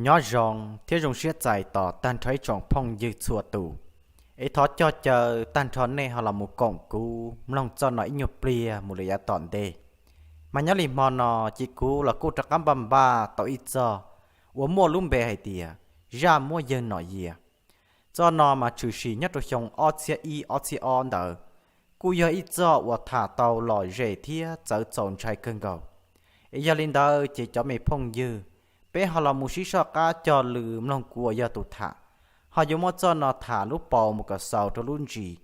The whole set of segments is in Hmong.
Nyob zoo thiab zoo siab txais tos tag nrho ib tsoom phooj ywg txhua tus, es thov coj caw tag nrho nej ho los mus koom kuv mloog txoj no ib nyuag pliag mus lawm yav tom ntej. Mas nyob li hmo no ces kuv los kuj rov qab npaj npaj tau ib txoj uas muaj lub npe hais tias zaj muab yawg Nom Yias. Txoj no mas tshwm sim nyob rau xyoo ob txhiab ib ob txhiab ob ntawd, kuj yog ib txoj uas tham tau lom zem thiab txawv txaus ntshai kawg nkaus. Es yog li ntawd ces cov me phooj ywg, peb ho los mus sib soj qab cog lus mloog kuv uas yog tus tham, ho yuav muab txoj no tham lub paus mus kom xaus rau lub ntsis,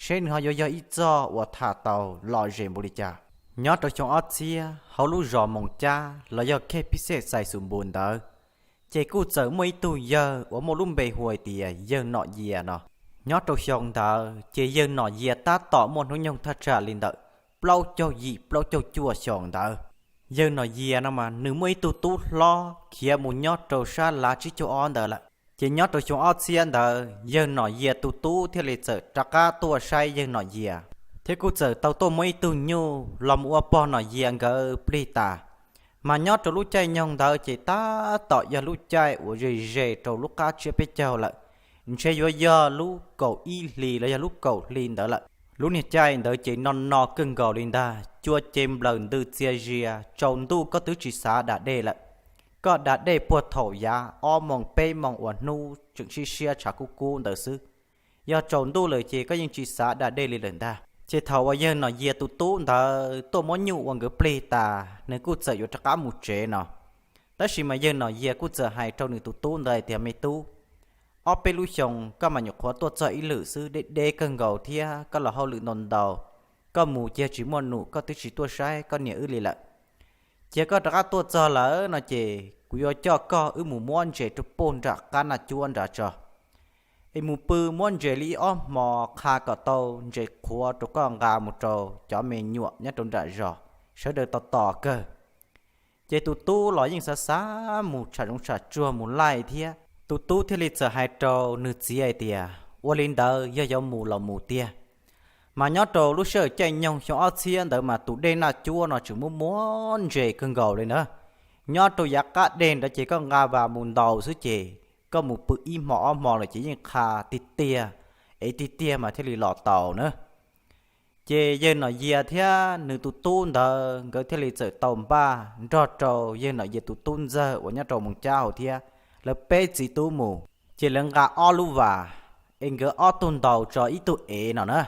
seb nws ho yuav yog ib txoj uas tham tau lom zem npaum li cas. Nyob rau xyoo ob txhiab hauv lub zos Moos Cab los yog khej Phij Xej Xais Xus Npus ntawd, ces kuj txawm muaj ib tug yawg uas muaj lub npe hu hais tias yawg Nom Yias no. Nyob rau xyoo ntawd ces yawg Nom Yias tab tom muaj hnub nyoog thaj tsam li ntawm plaub caug yim plaub caug cuaj xyoos ntawd. Yawg Nom Yias no mas nws muaj ib tug tub hlob khiav mus nyob rau sab lav tsib caug ob ntawd lawm. Ces nyob rau xyoo ob txhiab ntawd yawg Nom Yias tus tub thiaj li txawm rov qab tuaj saib yawg Nom Yias, thiab kuj txawm tau tuaj muab ib tug nyuj los mus ua pog Nom Yias nkawd plig tas. Mas nyob rau lub caij nyoog ntawd ces tab tom yog lub caij uas ze ze rau lub qab tsiab peb caug lawm, ntshe yuav yog lub kaum ib hli los yog lub kaum hli ntawd lawm. Lub niag caij ntawd ces no no kawg nkaus li ntag, cua ces nplawm ntws txias zias, tsaus ntuj koj twb tsis xav da dej lawm. Koj da dej puag thaum yav ob moos peb moos uas hnub tseem siab siab tshav kub kub ntawd xwb. Yog tsaus ntuj lawm ces koj yeej tsis xav da dej li lawm ntag. Ces thaum uas yawg Nom Yias tus tub ntawd tuaj muab nyuj ua nkawd plig tas, nws kuj txawm yuav rov qab mus tsev no. Tab sis mas yawg Nom Yias kuj txawm hais rau nws tus tub ntawd hais tias, Me tub, ob peb lub xyoo koj mas nyuam qhuav tuaj txog ib lwm xwb, deb deb kawg nkaus thiab koj los hauj lwm ntau ntau, koj mus cia tsis muaj num, koj twb tsis tuaj saib koj niam wb li lawm. Cia koj rov qab tuaj txog lawm no ces kuv yuav coj koj wb mus muab ntses rau puag nram qab naj cuab nrad tso, es mus pw muab ntses li ib ob hmo qha kom tau ntses qhuav rau koj nqa mus rau cov me nyuam nyob rau nram zos sawv daws tos tos kawg. Ces tus tub los yeej xav xav mus tsham zoov tsham tsuag mus laij thiab, tus tub thiaj li txawm hais rau nws txiv hais tias, Ua li ntawd yog yuav mus los mus tiag. Mas nyob rau lub sij hawm caij nyoog xyoo ob txhiab ntawd mas tus dej naj cuab no tseem muaj muab ntses kawg nkaus li ntawd. Nyob rau yav qab dej ntawd ces koj nqa vas mus ntaus xwb ces koj mus pw ib hmo ob hmo lawm ces yeej qha tiag tiag, ev tiag tiag mas thiaj li los taus na. Ces yawg Nom Yias thiab nws tus tub ntawd nkawd thiaj li txawm tau npaj nrog rau yawg Nom Yias tus tub ntxawg uas nyob rau Moos Cab hauv thiab lawv peb txiv tub mus. Ces lawv nqa ob lub vas, es nkawd ob tug ntaus tso ib tug ev no na.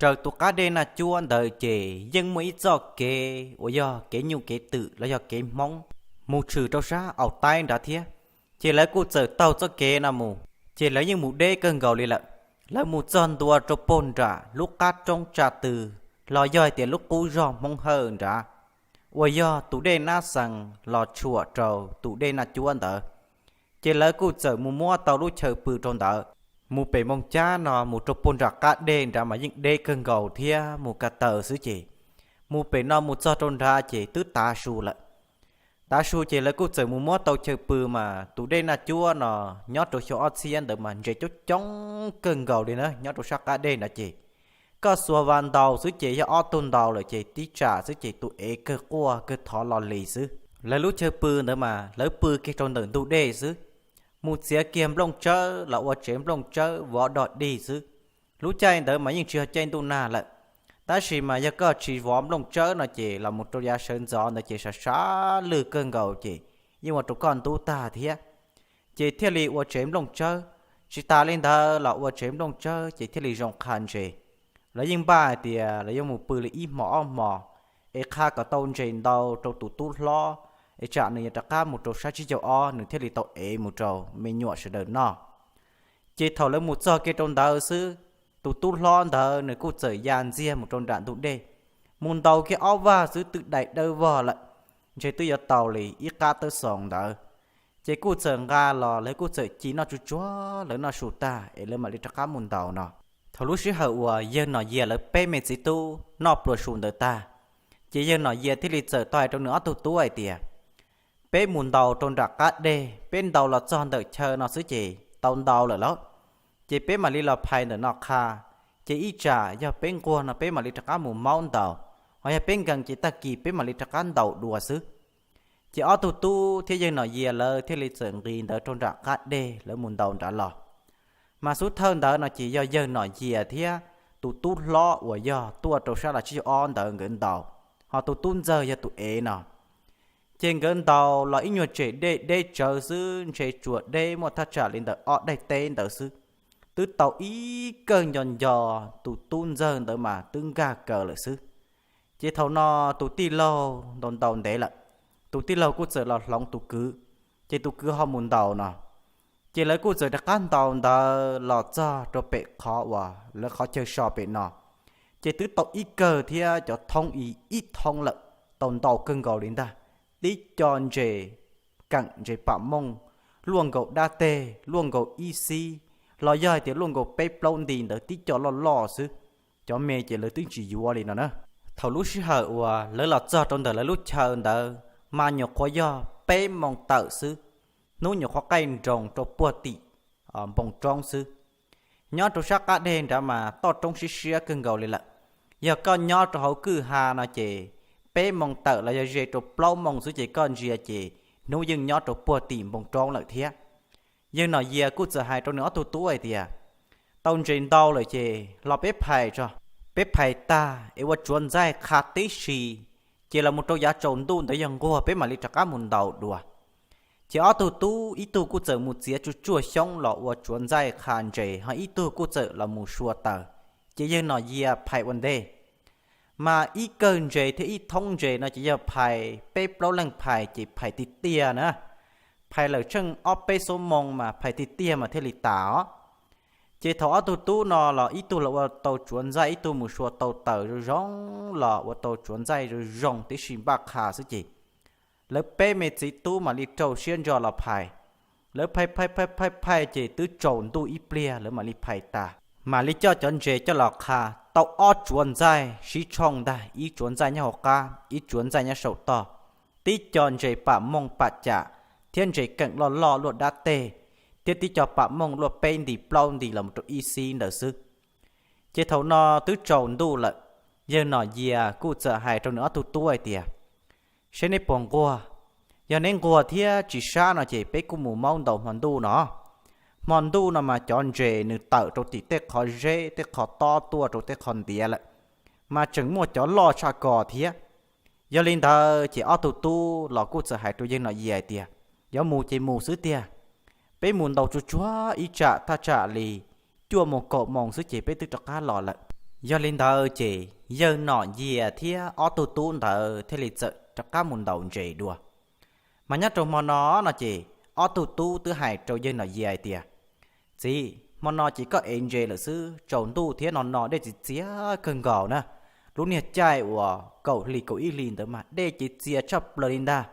Raws tus qab dej naj cuab ntawd ces yeej muaj ib txoj kev uas yog kev nyuj kev twm los yog kev Hmoob mus tshwm rau sab Aus Taib nrad thiab. Ces lawv kuj txawm taug txoj kev no mus, ces lawv yeej mus deb kawg nkaus li lawm. Lawv mus txog ntua rau puag nram lub qab roob tsa tw los yog hais tias lub qub zog Hmoob Hawj nrad, uas yog tus dej Nab Xees los tshuam rau tus dej naj cuab ntawd. Ces lawv kuj txawm mus muab tau lub chaw pw rau ntawd. Mus pem Moos Cab no mus rau puag nram qab dej nrad mas yeej deb kawg nkaus thiab mus ka taw xwb ces mus pem no mus txog rau nrad ces twb tav su lawm. Tav su ces lawv kuj txawm mus muab tau chaw pw mas tus dej naj cuab no nyob rau xyoo ob txhiab ntawd mas ntses coob coob kawg nkaus li na nyob rau sab qab dej nrad ces koj xuas vas ntaus xwb ces yog ob tug ntaus lawm ces tib tsam xwb ces tus ev kawg quaj kawg thov lo li xwb. Lawv lub chaw pw ntawd mas lawv pw kiag rau ntawm ntug dej xwb, mus txiav kiag nplooj tsawb los ua tsev nplooj tsawb vov dog dig xwb. Lub caij ntawd mas yeej tsis yog caij ntuj nag lawm, tab sis mas yog koj tsis vov nplooj tsawb no ces los mus rau yav sawv ntxov ntawd ces sab sab lwj kawg nkaus ces yeej ua rau koj ntub tag thiab. Ces thiaj li ua tsev nplooj tsawb. Tsis tas li ntawd los ua tsev nplooj tsawb ces thiaj li zoo qha ntses. Lawv yeej npaj hais tias lawv yuav mus pw li ib hmo ob hmo, es qha kom tau ntses ntau rau tus tub hlob, es tsam nws yuav rov qab mus rau sab tsib caug ob nws thiaj li tau ev mus rau me nyuam sawv daws noj. Ces thaum lawv mus txog kiag rau ntawd xwb, tus tub hlob ntawd nws kuj txawm ya ntxiag mus rau nram ntug dej, mus ntaus kiag ob vag xwb twb dai dawb vog lawm, ntshe twb yuav tau li ib qab tawb xoos ntawd. Ces kuj txawm nqa los lawv kuj txawm ci noj tsuag tsuag lawv noj su tag es lawv mam li rov qab mus ntaus no. Thaum lub sij hawm uas yawg Nom Yias lawv peb me txiv tub noj pluas su ntawd tag, ces yawg Nom Yias thiaj li txawm tau hais rau nws ob tug tub hais tias, Peb mus ntaus rau nram qab dej, peb ntaus los txog ntawm chaw no xwb ces tau ntaus lawm lauj. Ces peb mam li los phais ntawm no qha, ces ib tsam yog peb nquag no peb mam li rov qab mus maub ntaus, ho yog peb nkees ces tag kis peb mam li rov qab ntaus dua xwb. Ces ob tug tub thiab yawg Nom Yias lawv thiaj li txawm nqis ntawd rau nram qab deg lawv mus ntaus nrad los. Mas xub thawj ntawd no ces yog yawg Nom Yias thiab tus tub hlob uas yog tuaj rau sab los tsib caug ob ntawd nkawd ntaus, ho tus tub ntxawg yog tus ev no. Ces nkawd ntaus los ib nyuag tsem dej deb tsawv xwb, ntshe tsuas deb muaj thaj tsam li ntawm ob daim teb ntawd xwb. Twb tau ib kawg nco nco, tus tub ntxawg ntawd mas twb nkag kaws lawm xwb. Ces thaum no tus tij laug ntaus ntaus ntev lawm, tus tij laug kuj txawm los hloov tus kwv, ces tus kwv ho mus ntaus no. Ces lawv kuj txawm rov qab ntaus ntawd los txog rau pem qhov uas lawv qhov chaw so pem no, ces twb tau ib kawg thiab cov thoob ib thoob lawm, tau ntau kawg nkaus li ntag. Tib co ntses keem ntses pam mooj, luaj nkaus dab teg, luaj nkaus ib xib, los yog hais tias luaj nkaus peb plaub nti ntawd tib co loj loj xwb. Cov me ces lawv twb tsis yuav li no na. Thaum lub sij hawm uas lawv los txog rau ntawm lawv lub chaw ntawd mas nyuam qhuav yog peb moo tawm xwb, hnub nyuam qhuav qaij nroos rau puag tim npoo roob xwb. Nyob rau sab qab deg nrad mas toj roob siab siab kawg nkaus li lawm. Yog koj nyob rau hauv kwj ha no ces peb moo tawm los yog ze rau plaub moo xwb ces koj ntsia ces hnub yeej nyob rau puag tim npoo roob lawm thiab. Yawg Nom Yias kuj txawm hais rau nws ob tug tub hais tias, tau ntses ntau lawm ces los peb phais tso, peb phais tag es ua tsuav ntxaij qha tib si, ces los mus rau yav tsaus ntuj ntawd yog nquag peb mam li rov qab mus ntaus dua. Ces ob tug tub ib tug kuj txawm mus txiav tsuj tsuag xyoob los ua tsuav ntxaij qha ntses, ho ib tug kuj txawm los mus sua taws. Ces yawg Nom Yias phais ua ntej, mas ib kawg ntses thiab ib thoob ntses no ces yog phais peb plaub leeg phais ces phais tiag tiag na. Phais lawm tsheej ob peb xuab moo mas phais tiag tiag mas thiaj li tas os. Ces thaum ob tug tub no los ib tug los ua tau tsuav ntxaij, ib tug mus sua tau taws zoo zoo los ua tau tsuav ntxaij zoo zoo tib si npaj qha xwb ces lawv peb me txiv tub mam li rau siab ntso los phais. Lawv phais phais phais phais phais ces twb tsaus ntuj ib pliag lawv mam li phais tas, mam li coj cov ntses coj los qha tau ob tsuav ntxaij sib tshooj ntag, ib tsuav ntxaij nyob hauv qab, ib tsuav ntxaij nyob saum toj. Tib co ntses pam mooj pam cam thiab ntses keem loj loj luaj dab teg, thiab tib co pam mooj luaj peb nti plaub nti los rau ib xib ntawd xwb. Ces thaum no twb tsaus ntuj lawm, yawg Nom Yias kuj txawm hais rau nws ob tug tub hais tias, seb neb puas nquag? Yog neb nquag thiab tsis sab no ces peb kuj mus maub ntaus hmo ntuj no. Hmo ntuj no mas cov ntses nws tawm rau tim tej qhov zeb tej qhov tob tuaj rau tej qhov ntiav lawm, mas tseem muaj cov loj tshaj ko thiab. Yog li ntawd ces ob tug tub los kuj txawm hais rau yawg Nom Yias hais tias, yuav mus ces mus xwb tiag, peb mus ntaus tsuag tsuag ib tsam thaj tsam li cuaj moos kaum moos xwb ces peb twb rov qab los lawm. Yog li ntawd ces yawg Nom Yias thiab ob tug tub ntawd thiaj li txawm rov qab mus ntaus ntses dua. Mas nyob rau hmo no no ces ob tug tub twb hais rau yawg Nom Yias hais tias, txiv, hmo no ces koj ev ntses lawm xwb, tsaus ntuj thiab no no dej txias txias kawg nkaus na. Lub niag caij uas kaum hlis kaum ib hlis ntawd mas dej ces txias tshaj plaws li ntag.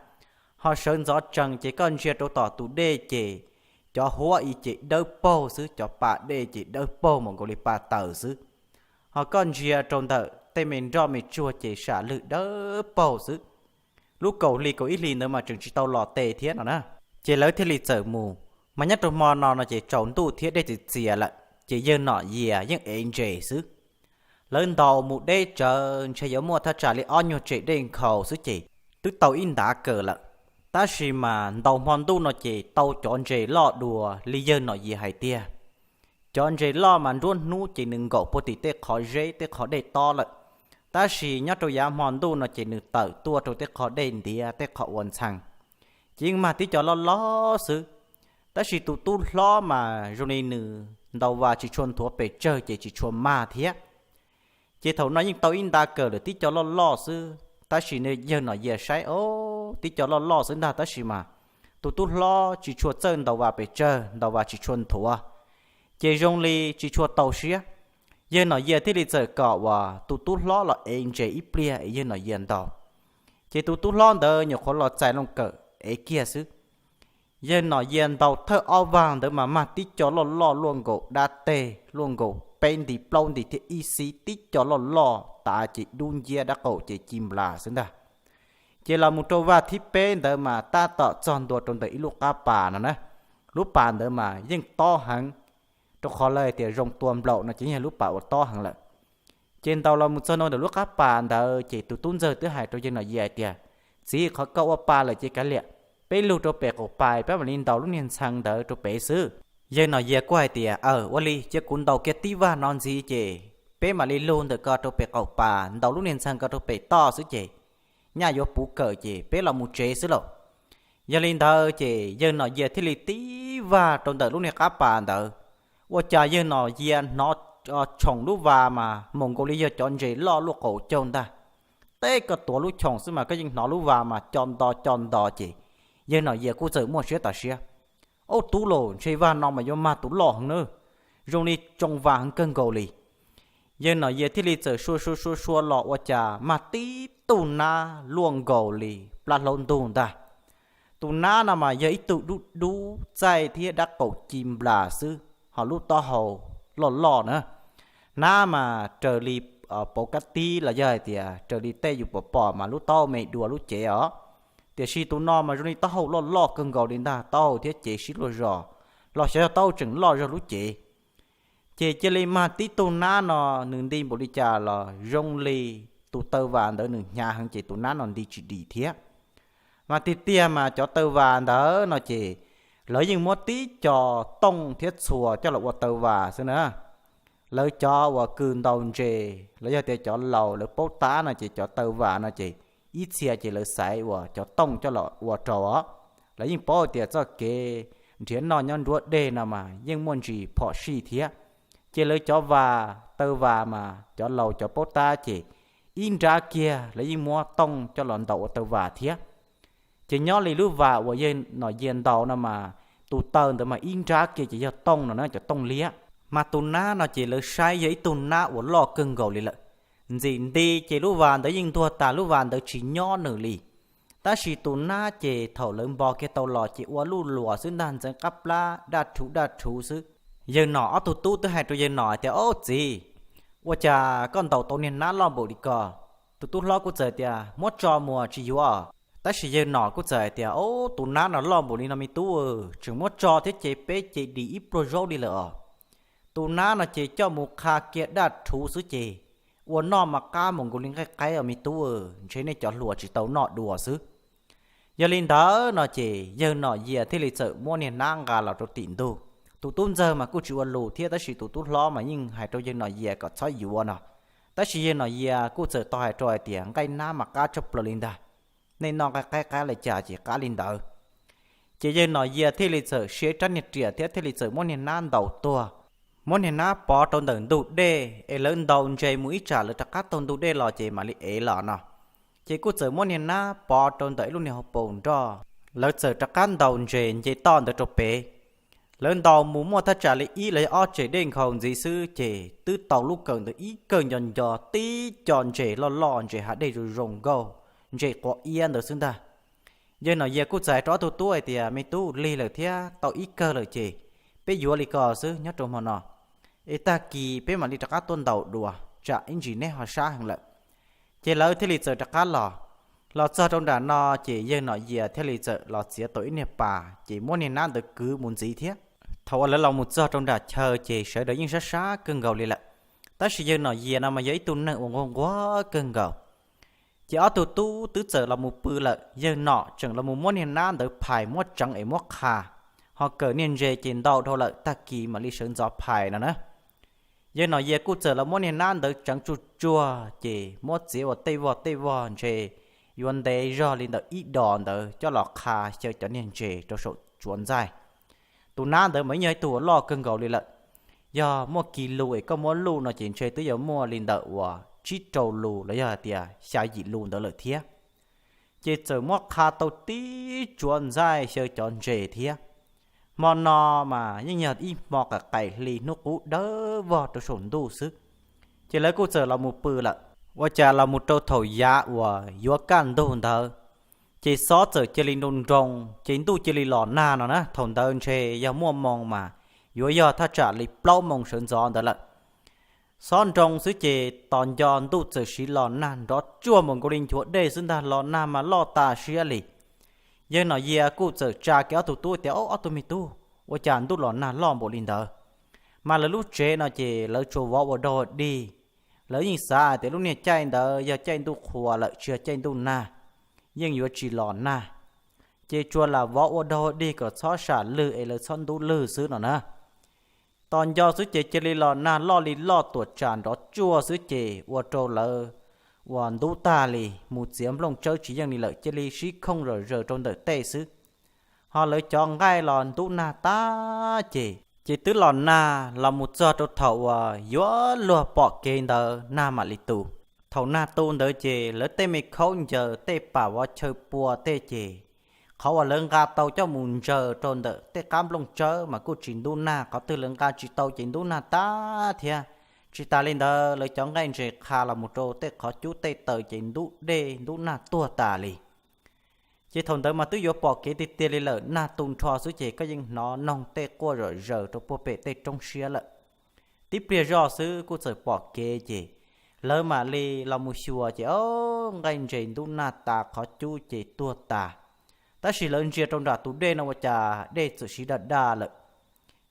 Ho sawv ntxov tsees ces koj ntsia rau tom tus dej ces cov huab i ces dawb paug xwb, cov pas dej ces dawb paug mus nkaus li pas taws xwb. Ho koj ntsia rau ntawm tej me nroj me tsuag ces sam lwg dawb paug xwb. Lub kaum hli kaum ib hlis ntawd mas tseem tsis tau los tes thiab no na. Ces lawv thiaj li txawm mus, mas nyob rau hmo no no ces tsaus ntuj thiab dej txias txias lawm ces yawg Nom Yias yeej ev ntses xwb. Lawv ntaus mus deb tsawv ntshe yuav muaj thaj tsam li ob nyuag tsem dej nkhaus xwb ces twb tau ib ntav kawm lawm. Tab sis mas ntaus hmo ntuj no ces tau cov ntses loj dua li yawg Nom Yias hais tiag. Cov ntses loj mas nruab hnub ces nws nkaum puag tim tej qhov zeb tej qhov dej tob lawm, tab sis nyob rau yav hmo ntuj no ces nws tawm tuaj rau tej qhov dej ntiav tej qhov ua ntxhee, ces yeej mag tib co loj loj xwb. Tab sis tus tub hlob mas zoo li nws ntaus vas tsis tshua nthuav pes tsawg ces tsis tshua mag thiab. Ces thaum no yeej tau ib ntav kawm lawm tib co loj loj xwb, tab sis yawg Nom Yias saib, o, tib co loj loj xwb ntag, tab sis mas tus tub hlob tsis tshua txawj ntaus vas pes tsawg, ntaus vas tsis tshua nthuav, ces zoo li tsis tshua tau siab. Yawg Nom Yias thiaj li txawm kom uas tus tub hlob los ev ntses ib pliag es yawg Nom Yias ntaus. Ces tus tub hlob ntawd nyuam qhuav los txais loo kawm ev kiag xwb. Yawg Nom Yias ntaus thawj ob vag ntawd mas mag tib co loj loj luaj nkaus dab teg, luaj nkaus peb nti plaub nti thiab ib xib, tib co loj loj tav ces dub nciab dab qaum ces ci nplas xwb ntag. Ces los mus rau vag thib peb ntawd mas tab tom txog ntua rau ntawm ib lub qab pas no na. Lub pas ntawd mas yeej tob heev, rau qhov lawv hais tias zoo tua nplaum no ces yog lub pas uas tob heev lawm. Ces ntaus los mus txog ntua ntawm lub qab pas ntawd ces tus tub ntxawg twb hais rau yawg Nom Yias hais tias, Txiv, qhov koj ua pa lawm ces kav liam, peb lug rau pem qaum pas peb mam li ntaus lub niag ntxhee ntawd rau pem xwb. Yawg Nom Yias kuj hais tias, Aw, ua li cia kuv ntaus kiag tib vag no ntxiv ces peb mam li lug ntawm ko rau pem qaum pas, ntaus lub niag ntxhee ko rau pem toj xwb ces nyaj yuav puv kawm ces peb los mus tsev xwb lauj. Yog li ntawd ces yawg Nom Yias thiaj li tib vag rau ntawm lub niag qab pas ntawd. Ua cas yawg Nom Yias hnov tshoom lub vas mas moom nkaus li yog cov ntses loj luaj qaum caug ntag. Teb koj tuav lub choom xwb mas koj yeej hnov lub vas mas co nto co nto ces yawg Nom Yias kuj txawm muaj siab tas siab. Ub, tub lauj, ntshe vag no mas yuav mag tus loj heev na, zoo li tsoo vas heev kawg nkaus li. Yawg Nom Yias thiaj li txawm sua sua sua sua los ua cas mag tib tug nab luaj nkaus li plab hlaub ntug ntag. Tus nab no mas yog ib tug dub dub txaij thiab dab qaum ci nplas xwb, ho lub taub hau loj loj na. Nab mas raws li pauv kab tib los yog hais tias raws li tej yus pom pom mas lub taub hau me dua lub cev os. Tiam sis tus no mas zoo li taub hau loj loj kawg nkaus li ntag, taub hau thiab cev sib luag zos, los xyov yog taub hau tseem loj zog lub cev. Ces cia li mag tib tug nab no, nws nti npaum li cas los zoo li tus taw vas ntawd nws hnyav heev ces tus nab no nti tsis dim thiab. Mas tiag tiag mas cov taw vas ntawd no ces lawv yeej muab tib co tooj thiab txhuas coj los ua taw vas xwb na. Lawv cov uas kws ntaus ntses los yog tias cov laus lawv paub tab no ces cov taw vas no ces ib txhia ces lawv xaiv uas cov tooj coj los ua rau os. Lawv yeej paub tias txoj kev nrhiav noj nyob nruab dej no mas yeej muaj ntsis phom sij thiab. Ces lawv cov vas, taw vas mas cov laus cov paub tab ces ib nrab kiag lawv yeej muab tooj coj los ntaus ua taw vas thiab. Ces nyob li lub vas uas yawg Nom Yias ntaus no mas tus taw ntawd mas ib nrab kiag ces yog tooj no na, cov tooj liab. Mas tus nab no ces lawv saib yog ib tug nab uas loj kawg nkaus li lawm. Ntxim nti ces lub vas ntawd yeej ntuag tas, lub vas ntawd tsis nyob nws li. Tab sis tus nab ces thaum lawv npo kiag tau los ces ua luj luas xwb ntag, ntxeev qab plab daj rhuv daj rhuv xwb. Yawg Nom ob tug tub twb hais rau yawg Nom hais tias, Ob txiv, ua cas koj ntaus tau niag nab loj npaum li ko? Tus tub hlob kuj txawm tias, Muab tso mus tsis yuav. Tab sis yawg Nom kuj txawm hais tias, Ob, tus nab no loj npaum li no me tub, tseem muab tso thiab ces peb ces dim ib pluag zaub li lawm os. Tus nab no ces coj mus qha kiag daj rhuv xwb ces ua noj mas qab mus nkaus li nqaij qaib os me tub, ntshe nej cov hluas tsis tau noj dua xwb. Yog li ntawd no ces yawg Nom Yias thiaj li txawm muab niag nab nqa los rau tim ntug. Tus tub ntxawg mas kuj tsis ua lus thiab, tab sis tus tub hlob mas yeej hais rau yawg Nom Yias kom txhob yuav no. Tab sis yawg Nom Yias kuj txawm tau hais rau hais tias, Nqaij nab mas qab tshaj plaws li ntag, nej noj nqaij qaib qab li cas ces qab li ntawd. Ces yawg Nom Yias thiaj li txawm siv rab niag riam thiab thiaj li txawm muab niag nab ntaus tuag. Muab niag nab pov rau ntawm ntug dej es lawv ntaus ntses mus ib tsam lawv rov qab taug ntug dej los ces mam li ev los no. Ces kuj txawm muab niag nab pov rau ntawm ib lub niag hauv paus nroj, lawv txawm rov qab ntaus ntses nce toj ntawd rau pem. Lawv ntaus mus muaj thaj tsam li ib los yog ob tsev dej nkhaus ntxiv xwb ces twb tau lub kawm ntawd ib kawg nco nco tib co ntses loj loj, ntses hav dej zoo zoo nkauj, ntses quav iab ntawd xwb ntag. Yawg Nom Yias kuj txawm hais rau ob tug tub hais tias, Me tub, lig lawm thiab tau ib kawg lawm ces peb yuav li ko xwb nyob rau hmo no, es tag kis peb mam li rov qab tuaj ntaus dua, tsam ib ntsis neb ho sab heev lawm. Ces lawv thiaj li txawm rov qab los. Los txog rau nram no ces yawg Nom Yias thiaj li txawm los txiav tau ib niag pas ces muab niag nab ntawd kwv mus ntxiv thiab. Thaum uas lawv los mus txog rau nram chaw ces sawv daws yeej sab sab kawg nkaus li lawm, tab sis yawg Nom Yias no mas yog ib tug neeg uas nquag nquag kawg nkaus. Ces ob tug tub twb txawm los mus pw lawm, yawg Nom tseem los mus muab niag nab ntawd phais muab tseev es muab qha, ho kawm niag ntses ces ntau dhau lawm, tag kis mam li sawv ntxov phais no na. Yawg Nom Yias kuj txawm los muab niag nab ntawd tseev tsuag tsuag ces muab txiav ua tej voj tej voj ntshe yuav ntev zog li ntawm ib dos ntawd coj los qha xyaw cov niag ntses rau saum tsuav ntxaij. Tus nab ntawd mas yeej yog ib tug uas loj kawg nkaus li lawm. Yog muaj kis lus es koj muab luj no ces ntshe twb yuav muaj li ntawm uas tsib rau lus los yog hais tias xya yim lus ntawd lawm thiab. Ces txawm muab qha tau tib tsuav ntxaij xyaw cov ntses thiab. Hmo no mas yeej yog ib hmo qaim qaim hli hnub qub dawb vog rau saum ntuj xwb. Ces lawv kuj txawm los mus pw lawm. Ua cas los mus rau thaum yav uas yuav kaj ntug ntawd, ces xob txawm cia li nroo nroo, ces ntuj cia li los nag no na. Thaum ntawd ntshe yog muaj moo mas yuav yog thaj tsam li plaub moo sawv ntxov ntawd lawm. Xob nroo xwb ces tos nco ntuj txawm siv los nag nrov tsuag mus nkaus li nchuav dej xwb ntag, los nag mas loj tas siab li. Yawg Nom Yias kuj txawm tsa kiag ob tug tub tias, Ob, ob tug me tub, ua cas ntuj los nag loj npaum li ntawd? Mas lawv lub tsev no ces lawv tsuas vov ua dog dig. Lawv yeej xav hais tias lub niag caij ntawd yog caij ntuj qhua lawm tsis yog caij ntuj nag. yeej yuav tsis los nag, ces tsuas lam vov ua dog dig kom txhob sam lwg es lawv txhob ntub lwg xwb no na. Tos nco xwb ces cia li los nag loj li loj tuam tsam nrov tsuag xwb ces ua rau lawv uas ntub tag li, mus txiav nplooj tsawb tsis yeej li lawm, cia li sib khooj zom zaws rau ntawm tej xwb. Ho lawv cov nqaij los ntub nag tag ces, ces twb los nag los mus txog rau thaum uas yuav luag pom kev ntawd nag mam li tu. Thaum nag tu ntawd ces lawv tej me khaub ncaws, tej pam vov chaw pua tej ces qhov uas lawv nqa tau coj mus ntsaws rau ntawm tej qab nplooj tsawb mas kuj tsis ntub nag, qhov twg lawv nqa tsis tau ces ntub nag tag thiab. Tsis tas li ntawd lawv cov nqaij ntses qha los mus rau tej qhov cub tej taws ces ntub dej ntub nag tuag tas li. Ces thaum ntawd mas twb yuav pom kev tiag tiag li lawm, nag tu nrho xwb ces koj yeej hnov noog tej quaj zom zaws rau puag pem tej roob siab lawm. Tib pliag zoj xwb kuj txawm pom kev ces lawv mam li los mus xyuas ces o, nqaij ntses ntub nag tas, qhov cub ces tuag tas. Tab sis lawv ntsia rau nram tus dej no ua cas dej txawm siv daj daj lawm.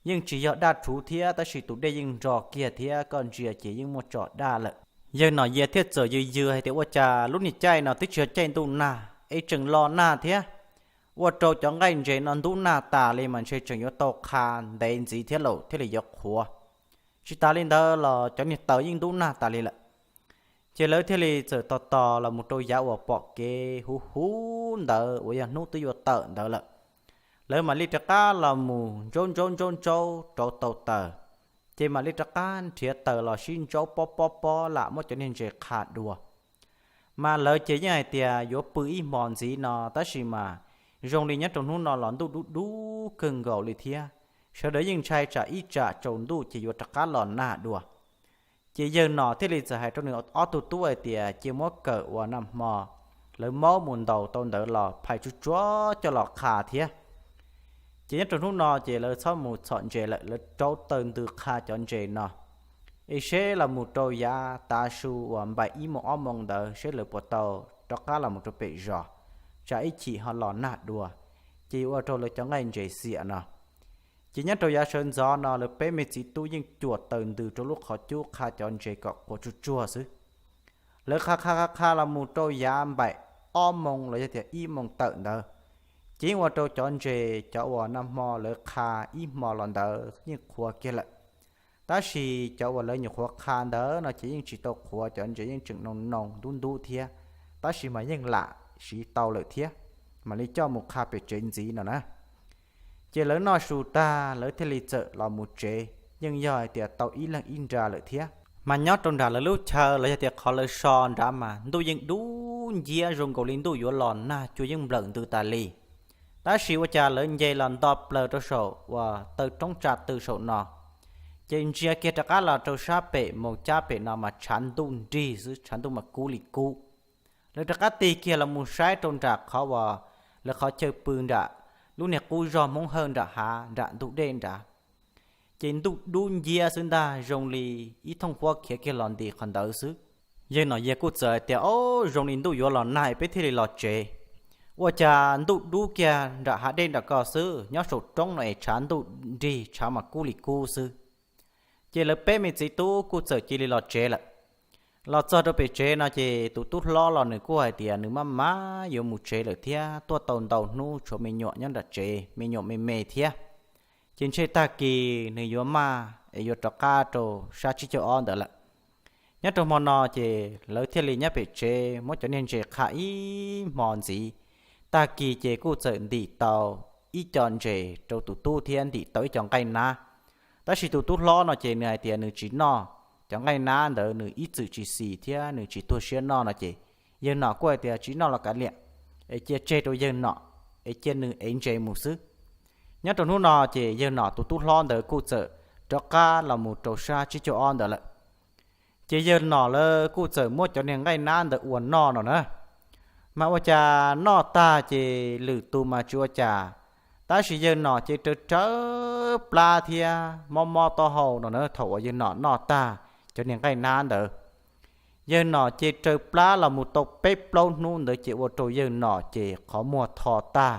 Yeej tsis yog daj rhuv thiab tab sis tus dej yeej nro kiag thiab, koj ntsia ces yeej muaj tso daj lawm. Yawg Nom Yias thiaj txawm yws yws hais tias ua cas lub niag caij no twb tsis yog caij ntuj nag es tseem los nag thiab, ua rau cov nqaij ntses no ntub nag tas li mas ntshe tseem yuav tau qha ntev ntxiv thiab lauj, thiaj li yuav qhuav. Tsis tas li ntawd los cov niag taws yeej ntub nag tas li lawm. Ces lawv thiaj li txawm tos tos los mus rau yav uas pom kev huv huv ntawd uas yog hnub twb yuav tawm ntawd lawm. Lawv mam li rov qab los mus ntsaub ntsaub ntsaub ntsaub rauv tau taws, ces mam li rov qab nrhiav taws los sib ntsaub pob pob pob lam muab cov niag ntses qha dua. Mas lawv ces yeej hais tias yuav pw ib hmo ntxiv no, tab sis mas zoo li nyob rau hnub no los ntuj dub dub kawg nkaus li thiab, sawv daws yeej ntshai tsam ib tsam tsaus ntuj ces yuav rov qab los nag dua. Ces yawg Nom thiaj li txawm hais rau nws ob tug tub hais tias cia muab kawm uas nag hmo lawv maub mus ntaus tau ntawd los phais tsuag tsuag coj los qha thiab. Ces nyob rau hnub no ces lawv txhob mus txhom ntses lawm, lawv rauv taws ntws qha cov ntses no, es seb los mus rau yav tav su uas npaim ib moos ob moos ntawd seb lawv puas tau rov qab los mus rau pem zos, tsam ib chim ho los nag dua, ces yuav ua rau lawv cov nqaij ntses xiam no. Ces nyob rau yav sawv ntxov no lawv peb me txiv tub yeej cuam taws ntws rau lub qhov cub qha cov ntses kom qhuav tsuag tsuag xwb. Lawv qha qha qha qha los mus rau yav npaim ob moos los yog tias ib moos tawm ntawd, ces yeej ua rau cov ntses cov uas nag hmo lawv qha ib hmo los ntawd yeej qhuav kiag lawm. Tab sis cov uas lawv nyuam qhuav qha ntawd no ces yeej tsis tau qhuav, cov ntses yeej tseem noo noo ntub ntub thiab, tab sis mas yeej lam siv tau lawm thiab, mam li coj mus qha pem tsev ntxiv no na. Ces lawv noj su tag lawv thiaj li txawm los mus tsev, yeej yog hais tias tau ib leeg ib nra lawm thiab. Mas nyob rau nram lawv lub chaw los yog tias qhov lawv so nrad mas ntuj yeej dub nciab zoo nkaus li ntuj yuav los nag, cua yeej nplawm ntws tas li. Tab sis ua cas lawv nce los nto plaws rau saum uas taw roob tsa tw saum no, ces ntsia kiag rov qab los rau sab pem moos cab pem no mas tshav ntuj nrig xwb, tshav ntuj mas kub li kub. Lawv rov qab tig kiag los mus saib rau nram qhov uas lawv qhov chaw pw nram lub niag qub zog Hmoob Hawj nram hav nram ntug dej nrad, ces ntuj dub nciab xwb ntag, zoo li ib thooj huab khiav kiag los nti qhov ntawd xwb. Yawg Nom Yias kuj txawm hais tias, o, zoo li ntuj yuav los nag peb thiaj li los tsev. Ua cas ntuj dub kiag nram hav dej nram ko xwb, nyob saum roob no es tshav ntuj nrig tshav mas kub li kub xwb. Ces lawv peb me txiv tub kuj txawm cia li los tsev lawm. Los txog rau pem tsev no ces tus tub hlob los nws kuj hais tias nws maj mam yuav mus tsev lawm thiab, tuaj tau ntau hnub tshuav me nyuam nyob nram tsev, me nyuam me me thiab. Ces ntshe tag kis nws yuav maj es yuav rov qab rau sab tsib caug ob ntawd lawm. Nyob rau hmo no ces lawv thiaj li nyob pem tsev muab cov niag ntses qha ib hmo ntxiv. Tag kis ces kuj txawm ntim tau ib co ntses rau tus tub thiab ntim tau ib co nqaij nab. Tab sis tus tub hlob no ces nws hais tias nws tsis noj cov nqaij nab ntawd, nws ib txwm tsis xis thiab nws tsis tuag siab noj no ces yawg Nom kuj hais tias tsis noj los kav liam, es cia tseg rau yawg Nom, es cia nws ev ntses mus xwb. Nyob rau hnub no ces yawg Nom tus tub hlob ntawd kuj txawm rov qab los mus rau sab tsib caug ob ntawd lawm. Ces yawg Nom lawv kuj txawm muab cov niag nqaij nab ntawd ua noj no na. Mas ua cas noj tag ces lwm tus mas tsis ua cas, tab sis yawg Nom ces raws rawv plab thiab mob mob taub hau no na. Thaum uas yawg Nom noj tag cov niag nqaij nab ntawd, yawg Nom ces raws plab los mus tau peb plaub hnub ntawd ces ua rau yawg Nom ces qhov muag tho tag,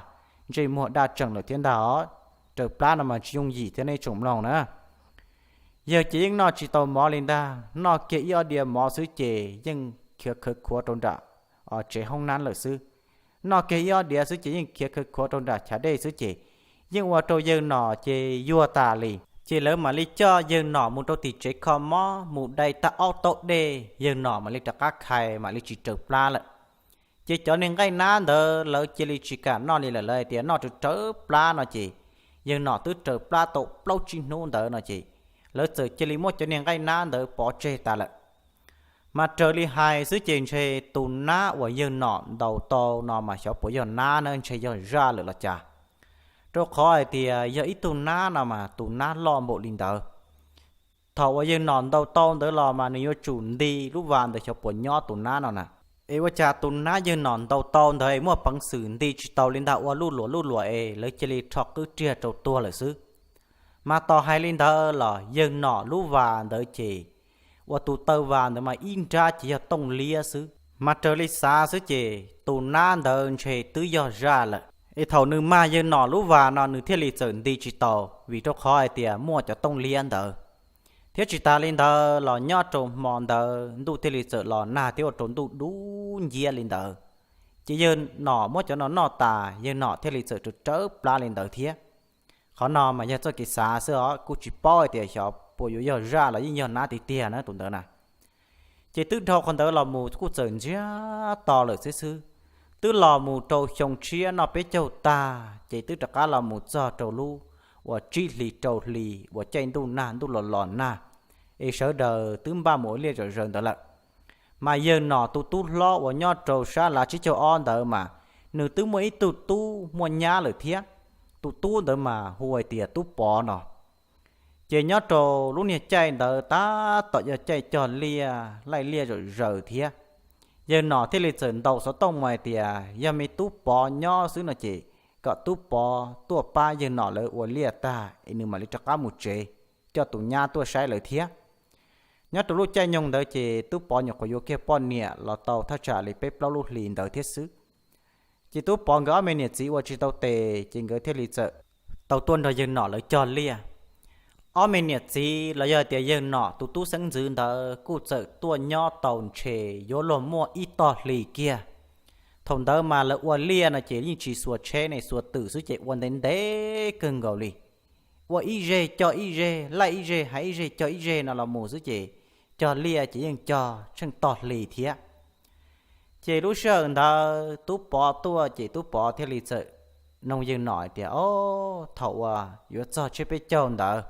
ntsej muag daj tseem lawm thiab ntag os. Raws plab no mas tsis yooj yim thiab nej tsoom mloog na. Yawg ces yeej noj tsis tau mov li ntag, noj kiag ib ob diav mov xwb ces yeej khiav khawv khuav rau nram tsev hoob nab lawm xwb. Noj kiag ib ob diav xwb ces yeej khiav khawv khuav rau nram chav dej xwb ces yeej ua rau yawg nom ces yuag tas li. Ces lawv mam li coj yawg nom mus rau tim tsev kho mob mus dai tag ob taub dej, yawg nom mam li rov qab khai mam li tsis raws plab lawm. Ces cov niag nqaij nab ntawd lawv cia li tsis kam noj li lawm, lawv hais tias noj raws raws plab no ces yawg nom twb raws plab tau plaub tsib hnub ntawd no ces lawv txawm cia li muab cov niag nqaij nab ntawd pov tseg tas lawm. Mas raws li hais xwb ces ntshe tus nab uas yawg nom ntaus tau no mas xyov puas yog nab na, ntshe yog zaj lawm los cas. Rau qhov hais tias yog ib tug nab no mas tus nab loj npaum li ntawd, thaum uas yawg nom ntaus tau ntawd los mas nws yuav tsum nti lub vas ntawd xyov puas nyob tus nab no na. Es ua cas tus nab yawg nom ntaus tau ntawd es muaj peev xwm nti tsis tau li ntag, ua luj luas luj luas es lawv cia li rho qwb riag rau tuag lawm xwb. Mas tos hais li ntawd los yawg nom lub vas ntawd ces ua tus taw vas ntawd mas ib nrab ces yog tooj liab xwb. Mas raws li xav xwb ces tus nab ntawd ntshe twb yog zaj lawm. Es thaum nws mag yawg nom lub vas no nws thiaj li txawm nti tsis tau, vim rau qhov hais tias muaj cov tooj liab ntawd. Thiab tsis tas li ntawd los nyob rau hmo ntawd ntuj thiaj li txawm los nag thiab ua rau ntuj dub nciab li ntawd. Ces yawg nom muab cov no noj tas, yawg nom thiaj li txawm raws raws plab li ntawd thiab. Qhov no mas yog txoj kev xav xwb os, kuj tsis paub hais tias xyov puas yuav yog zaj los yeej yog nab tiag tiag na tus ntawd na. Ces twb dhau qhov ntawd los mus kuj txawm ntsiag to lawm xwb xwb. Twb los mus rau xyoo tshiab noj peb caug tag ces twb rov qab los mus txog rau lub uas tsib hlis rau hlis uas caij ntuj nag ntuj los los nag, es sawv daws twb npaj mus ua liaj zom zaws ntawd lawm. Mas yawg nom tus tub hlob uas nyob rau sab lav tsib caug ob ntawd mas nws twb muaj ib tug tub muaj nyab lawm thiab. Tus tub ntawd mas hu hais tias Tub Pov no. Ces nyob rau lub niag caij ntawd tab tom yog caij cog liaj laij liaj zom zaws thiab. Yawg nom thiaj li txawm ntaus xov tooj mus hais tias yog me Tub Pov nyob xwb no ces kom Tub Pov tuaj pab yawg nom lawv ua liaj tag es nws mam li rov qab mus tsev, coj tus nyab tuaj saib lawv thiab. Nyob rau lub caij nyoog ntawd ces Tub Pov nyuam qhuav yuav kiag poj niam los tau thaj tsam li peb plaub lub hlis ntawd thiab xwb. Ces Tub Pov nkawd ob me niam txiv ua tsis tau tes ces nkawd thiaj li txawm tau tuaj nrog yawg nom lawv cog liaj. Ob me niam txiv los yog tias yawg nom tus tub xeeb ntxwv ntawd kuj txawm tuaj nyob tau ntshe yuav luag muaj ib tog hlis kiag. Thaum ntawd mas lawv ua liaj no ces yeej tsis xuas tsheb ne, xuas twm xwb ces ua ntev ntev kawg nkaus li. Ua ib zeg cog ib zeg, laij ib zeg hais ib zeg cog ib zeg no los mus xwb ces cog liaj ces yeej cog tsheej tog hlis thiab. Ces lub sij hawm ntawd Tub Pov tuaj ces Tub Pov thiaj li txawm noog yawg nom hais tias, Au, thaum uas yuav txog tshiab peb caug ntawd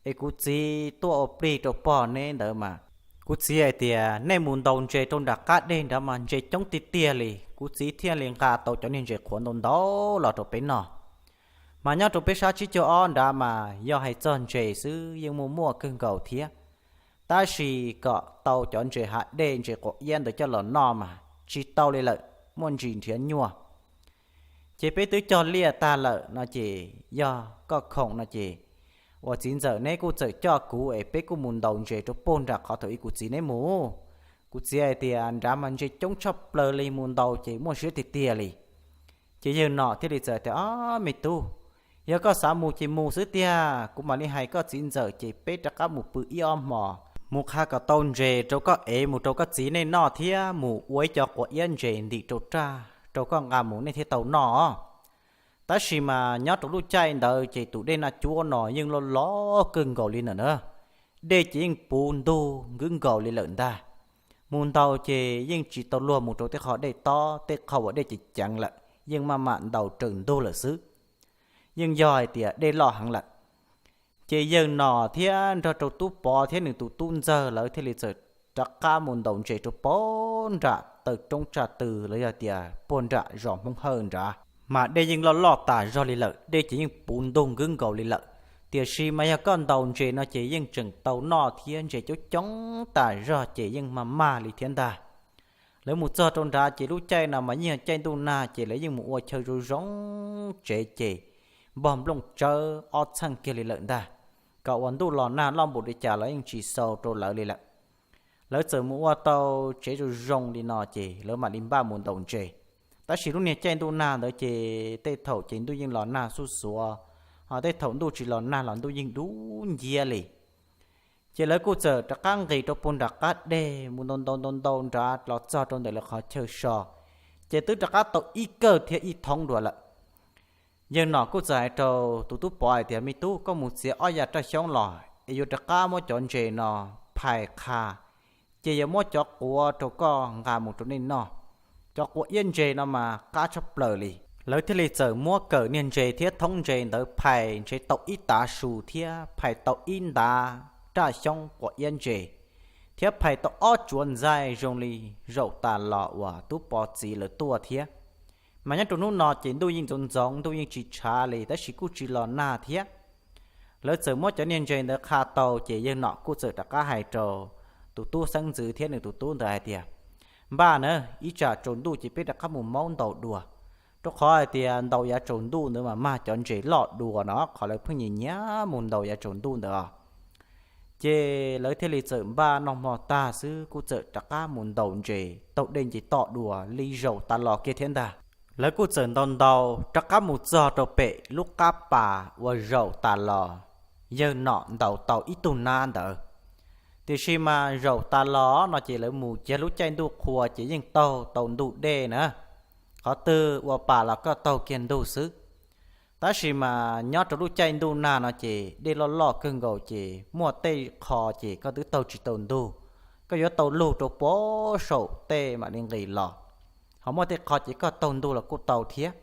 es kuv txiv tuaj ua plig rau pog neb ntawd mas kuv txiv hais tias nej mus ntaus ntses rau nram qab deg nrad mas ntses coob tiag tiag li, kuv txiv thiaj li nqa tau cov niag ntses qhuav ntau ntau los rau peb noj. Mas nyob rau peb sab tsib caug ob nrad mas yog hais txog ntses xwb yeej muaj muaj kawg nkaus thiab, tab sis kom tau cov ntses hav dej ntses quav iab ntawd coj los noj mas tsis tau li lawm, muaj ntsis nrhiav nyuaj. Ces peb twb cog liaj tag lawm no ces yog koj khoom no ces ua txiv ntxawm neb kuj txawm coj kuv es peb kuj mus ntaus ntses rau puag nram qhov thaum ub kuv txiv neb mus. Kuv txiv hais tias nrad mas ntses coob tshaj plaws li, mus ntaus ces muaj siab tiag tiag li. Ces yawg nom thiaj li txawm tias, Ob me tub, yog koj xav mus ces mus xwb tiag, kuv mam li hais koj txiv ntxawm ces peb rov qab mus pw ib ob hmos, mus qha kom tau ntses rau koj ev mus rau koj txiv nej noj thiab mus ua ib co quav iab ntses ntim rau raj rau koj nqa mus nej thiaj tau noj. Tab sis mas nyob rau lub caij ntawd ces tus dej Naj Cuab no yeej loj loj kawg nkaus li ntawm na, dej ces yeej puv ntug nkwv nkaus li lawm ntag. Mus ntaus ces yeej tsis tau luag mus rau tej qho dej tob, tej qho uas dej ceev ceev lawm yeej maj mam ntaus raws ntug lawm xwb, yeej yog hais tias dej loj heev lawm. Ces yawg nom thiab nrog rau Tub Pov thiab nws tus tub ntxawg lawv thiaj li txawm rov qab mus ntaus ntses rau puag nram taw roob tsaj tw los yog tias puag nram zos Hmoob Hawj nrad. Mas dej yeej loj loj tas zog li lawm, dej ces yeej puv ntug nkwv nkaus li lawm, tiam sis mas yog koj ntaus ntses no ces yeej tseem tau noj thiab, ntses coob coob tas zog ces yeej mag mag li thiab ntag. Lawv mus txog rau nrad ces lub caij no mas yeej yog caij ntuj nag ces lawv yeej mus ua chaw zoo zoo, tsev ces npog nplooj tsawb ob txheej kiag li lawm ntag, kom uas ntuj los nag loj npaum li cas los yeej tsis xaus rau lawv li lawm. Lawv txawm mus ua tau tsev zoo zoo li no ces lawv mam li npaj mus ntaus ntses. Tab sis lub niag caij ntuj nag ntawd ces tej thaum ces ntuj yeej los nag xuj xuav, ho tej thaum ntuj tsis los nag los ntuj yeej dub nciab li. Ces lawv kuj txawm rov qab nqis rau puag nram qab deg mus ntau ntau ntau ntau nrad los txog rau ntawm lawv qhov chaw so, Ces twb rov qab tau ib kawm thiab ib thoob dua lawm. Yawg Nom kuj txawm hais rau tus tub Pov hais tias, Me tub, koj mus txiav ob yav raj xyoob los es yuav rov qab muab cov ntses no phais qha, ces yuav muab cov quav rau koj nqa mus rau nej noj. Cov quav iab ntses no mas qab tshaj plaws li. Lawv thiaj li txawm muab kawm niag ntses thiab thoob ntses ntawd phais ntshe tau ib tav su thiab phais tau ib ntav raj xyoob quav iab ntses, thiab phais tau ob tsuav ntxaij zoo li zaum tas los uas tub Pov txiv lawv tuaj thiab. Mas nyob rau hnub no ces ntuj yeej ntxoov ntxoov, ntuj yeej tsis tshav li, tab sis kuj tsis los nag thiab. Lawv txawm muab cov niag ntses ntawd qha tau, ces yawg Nom kuj txawm rov qab hais rau tus tub xeeb ntxwv thiab nws tus tub ntawd hais tias, Npaj na, ib tsam tsaus ntuj ces peb rov qab mus maub ntaus dua, rau qhov hais tias ntaus yav tsaus ntuj ntawd mas mag cov ntses loj dua no, qhov lawv pheej nyiam nyiam mus ntaus yav tsaus ntuj ntawd os. Ces lawv thiaj li txawm npaj noj hmo tag xwb kuj txawm rov qab mus ntaus ntses taug dej nce toj dua li zaum tas los kiag thiab ntag. Lawv kuj txawm ntaus ntaus rov qab mus txog rau pem lub qab pas uas zaum tas los yawg Nom ntaus tau ib tug nab ntawd. Tiam sis mas zaum tas los no ces lawv mus kiag lub caij ntuj qhua ces yeej taug tau ntug dej na. Qhov twg ua pas los koj taug kiag ntug xwb. Tab sis mas nyob rau lub caij ntuj nag no ces dej loj loj kawg nkaus ces muaj tej qho ces koj twb taug tsis tau ntug, koj yuav tau lug rau puag saum tej mam li nqis los. Ho muaj tej qho ces koj taug ntug los kuj tau thiab.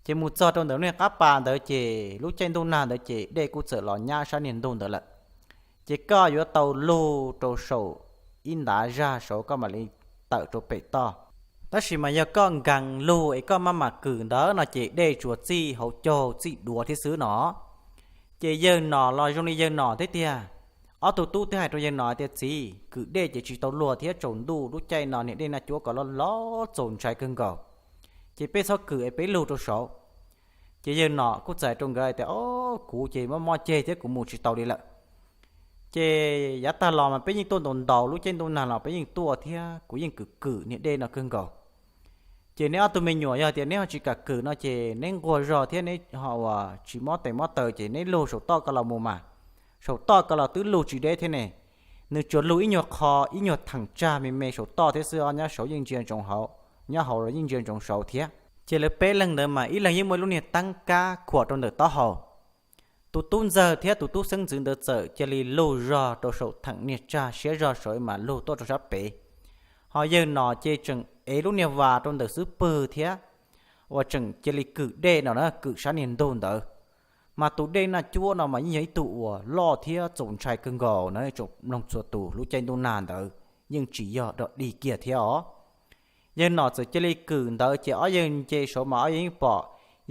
Ces mus txog rau ntawm niag qab pas ntawd ces lub caij ntuj nag ntawd ces dej kuj txawm los nyab sab niag ntug ntawd lawm. Ces koj yuav tau lug rau saum ib ntav zag saud koj mam li tawm rau pem toj. Tab sis mas yog koj nkees lug es koj maj mam kwm ntawd no ces dej tsuas txij hauv caug txij duav thiab xwb no. Ces yawg Nom los zoo li yawg Nom thiab tiag. Ob tug tub thiaj hais rau yawg Nom tias, Txiv, kwm dej ces tsis tau luag thiab, tsaus ntuj lub caij no niag dej nag cuab kom loj loj txaus ntshai kawg nkaus, ces peb txhob kwm es peb lug rau saud. Ces yawg Nom kuj txawm hais rau nkawd tias, O, kuv ces mob mob ceg thiab kuv mus tsis tau li lawm. Ces yav tag los mas peb yeej tuaj ntaus ntaus lub caij ntuj nag los peb yeej tuaj thiab, kuv yeej kwm kwm niag dej no kawg nkaus. Ces neb ob tug me nyuam yog tias neb ho tsis kam kwm no ces neb nquag zog thiab neb ho uas tsis mob tes mob taw ces neb lug saum toj ko los mus mas. Saum toj ko los twb lug tsis deb thiab ne. Nws tsuas lug ib nyuag qho, ib nyuag theem tsag me me saum toj thiab xwb os, nyob saud yeej ntsia ntsoov hauv, nyob hauv los yeej ntsia ntsoov saud thiab. Ces lawv peb leeg ntawd mas ib leeg yeej muaj ib lub niag teeb kab khuam rau ntawm taub hau. Tus tub ntxawg thiab tus tub xeeb ntxwv ntawd txawm cia li lug zog rau saum theem niag tsag siab zog saud mas lug tuaj rau sab pem. Ho yawg Nom ces tseem ev lub niag vas rau ntawm xub pwg thiab, uas tseem cia li kwm dej no na, kwm sab niag ntug ntawd. Mas tus dej naj cuab no mas yeej yog ib tug uas loj thiab txaus ntshai kawg nkaus na, tsoom mloog txhua tus, lub caij ntuj nag ntawd yeej tsis yog dog dig kiag thiab os. Yawg Nom txawm cia li kwm ntawd ces ob yawg nce saud mas ob yawg yeej pom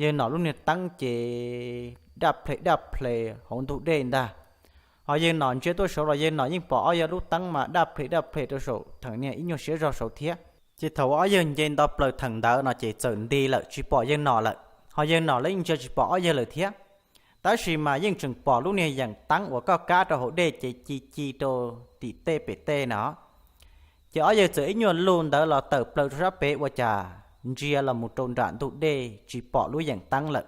yawg Nom lub niag teeb ces daj ple daj ple hauv ntug dej ntag. Ho yawg Nom ntsia tuaj saud los yawg Nom yeej pom ob yawg lub teeb mas daj ple daj ple rau saum theem niag ib nyuag siab zog saud thiab. Ces thaum uas ob yawg nce nto plaws theem ntawd no ces txawm nti lawm tsis pom yawg Nom lawm, ho yawg Nom los yeej ntsia tsis pom ob yawg lawm thiab. Tab sis mas yeej tseem pom lub niag yeem teeb uas koj kab rau hauv dej ces ci ci rau tim tej pem tej no. Ces ob yawg txawm ib nyuag lug ntawd los tawm plaws rau sab pem ua cas ntsia los mus rau nram ntug dej tsis pom lub yeem teeb lawm,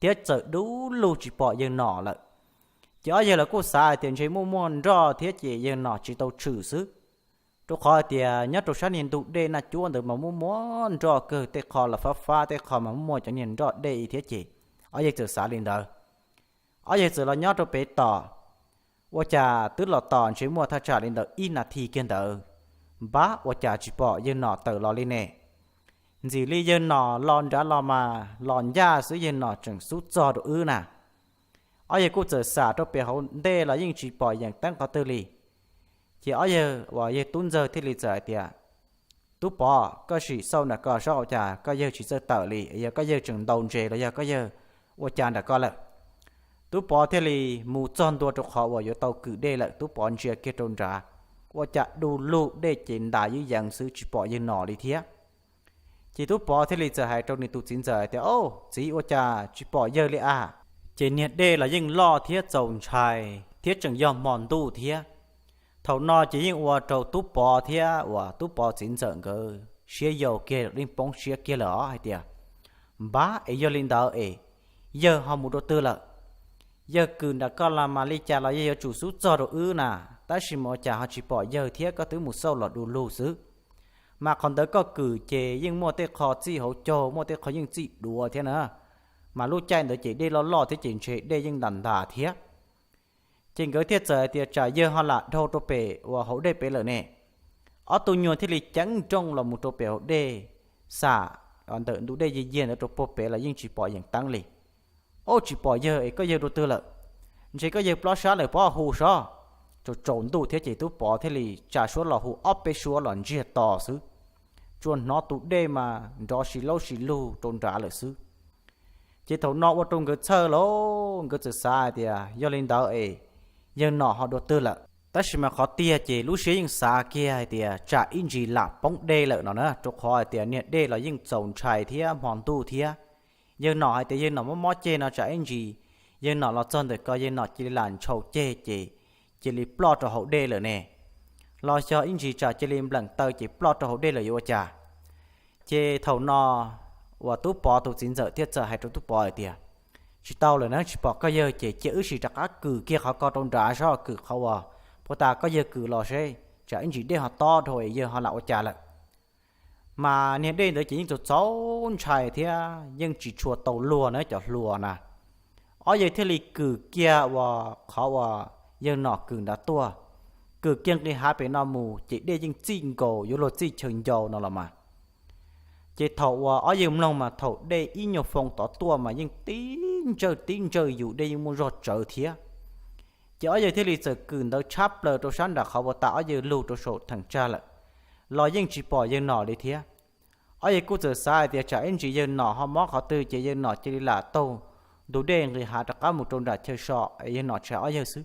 thiab txawm dub lug tsis pom yawg Nom lawm. Ces ob yawg los kuj xav hais tias ntshe muaj muaj nroj thiab ces yawg Nom tsis tau tshwm xwb. Rau qhov hais tias nyob rau sab niag ntug dej naj cuab ntawd mas muaj muaj nroj kawg, tej qho los fab fab, tej qho mas muaj muaj cov niag nroj dej thiab ces ob yawg txawm xav li ntawd. Ob yawg txawm los nyob rau pem tos, ua cas twb los tos ntshe muaj thaj tsam li ntawm ib nas this kiag ntawd, npab ua cas tsis pom yawg Nom tawm los li ne. Ntxim li yawg Nom los nrad los mas los ncaj xwb, yawg Nom tseem xub txog rau wb na. Ob yawg kuj txawm xam rau pem hauv ntej los yeej tsis pom yeem teeb qhov twg li. Ces ob yawg uas yawg tub ntxawg thiaj li txawm hais tias, Tub Pov, koj sim xauj nram ko saib ua cas koj yawg tsis txawj tawm li, yog koj yawg tseem ntaus ntses los yog koj yawg ua cas nram ko lawm. Tub Pov thiaj li mus txog ntua rau qhov uas yuav tau kwm dej lawm, Tub Pov ntsia kiag rau nrad, ua cas du lug dej ces ntas yeeb yees xwb tsis pom yawg Nom li thiab. Ces Tub Pov thiaj li txawm hais rau nws tus txiv ntxawm hais tias, Au, txiv, ua cas tsis pom yawg li a? Ces niag dej los yeej loj thiab txaus ntshai thiab tseem yog hmo ntuj thiab. Thaum no ces yeej ua rau Tub Pov thiab uas Tub Pov txiv ntxawm nkawd siab yau kiag, yeej poob siab kiag lawm os, hais tias, Npab, es yog li ntawd es yawg ho mus rau twg lawm? Yawg kwm nram ko los mas li cas los yawg yuav tsum xub txog rau wb na, tab sis mas ua cas ho tsis pom yawg thiab, koj twb mus xauj los du lug xwb. Mas qhov ntawd koj kwm ces yeej muaj tej qho txij hauv caug, muaj tej qho yeej txij duav thiab na. Mas lub caij ntawd ces dej loj loj thiab ces ntshe dej yeej ntas ntas thiab. Ces nkawd thiaj txawm hais tias tsam yawg ho lam dhau rau pem uas hauv dej pem lawm ne. Ob tug nyuag thiaj li ceev nrooj los mus rau pem hauv dej, xam ntawm ntug dej yiag yiag ntawd rau puag pem los yeej tsis pom yeem teeb li. Ub, tsis pom yawg es koj yawg dua twg lawm? Ntshe koj yawg plob sab lawm, pov hu sob. Tsaus tsaus ntuj thiab ces tub pov thiaj li tsa suab los hu ob peb suab los ntsiag to xwb. Tsuas hnov tus dej mas nrov si laub si lug rau nrad lawm xwb. Ces thaum no ua rau nkawd txhawj lauj, nkawd txawm xav hais tias yog li ntawd es yawg nom ho dua twg lawm. Tab sis mas qhov tiag ces lub siab yeej xav kiag hais tias tsam ib ntsis lam poob dej lawm no na, rau qhov hais tias niag dej los yeej txaus ntshai thiab hmo ntuj thiab. Yawg nom hais tias yawg nom mob mob ceg no tsam ib ntsis yawg nom los txog ntawm ko yawg nom cia li lam ntshaus ceg ces cia li ploj rau hauv dej lawm ne. Los xyov ib ntsis tsam cia li npleem taw ces ploj rau hauv dej lawm yuav ua cas? Ces thaum no uas tub pov tus txiv ntxawm thiaj txawm hais rau tub pov hais tias, tsis tau lawm na, tsis pom koj yawg ces cia wb sim rov qab kwm kiag qhov ko rau nrad sob, kwm qhov uas puag ta koj yawg kwm los seb tsam ib ntsis dej ho tob dhau es yawg ho lam ua cas lawm. Mas niag dej ntawd ces yeej txaus txaus ntshai thiab yeej tsis tshua tau luag na cov hluas na. Ob yawg thiaj li kwm kiag uas qhov uas yawg nom kwm nrad tuaj, kwm kiag nqis hav pem no mus ces dej yeej txij nkaus yuav luag txij chaw ncau no los mas. Ces thaum uas ob yawg mloog mas thaum dej ib nyuag foo tod tuaj mas yeej tib ntsawj tib ntsawj yus, dej yeej muaj zog tsawv thiab. Ces ob yawg thiaj li txawm kwm ntawd tshab plaws rau sab nram qhov uas tas ob yawg lug rau saum theem tsag lawm, los yeej tsis pom yawg nom li thiab. Ob yawg kuj txawm xav hais tias tsam ib ntsis yawg nom ho mob qhov twg ces yawg nom cia li lam taug ntug dej nqis hav rov qab mus rau nram chaw so es yawg nom tshais ob yawg xwb.